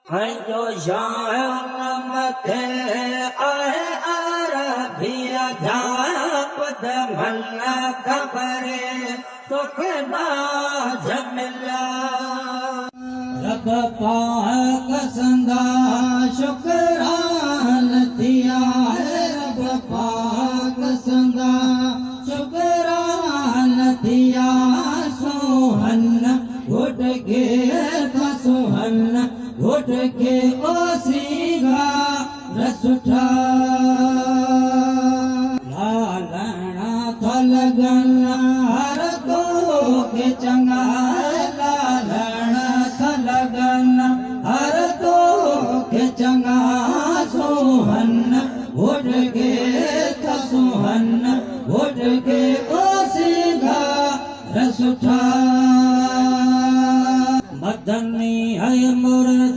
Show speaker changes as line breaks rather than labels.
جو شان مٿي آهي عربيء جا ٻڌ من خبري توکي ناز مليا.
رب پاڪ سندا شڪران ٿيا، رب پاڪ سندا شڪران ٿيا. سوهن گهوٽ کي ٿا، سوهن گهوٽ کي او سينگار سٺا. لالڻا ٿا لڳن هر توکي چڱا، لالڻا ٿا لڳن هر توکي چڱا.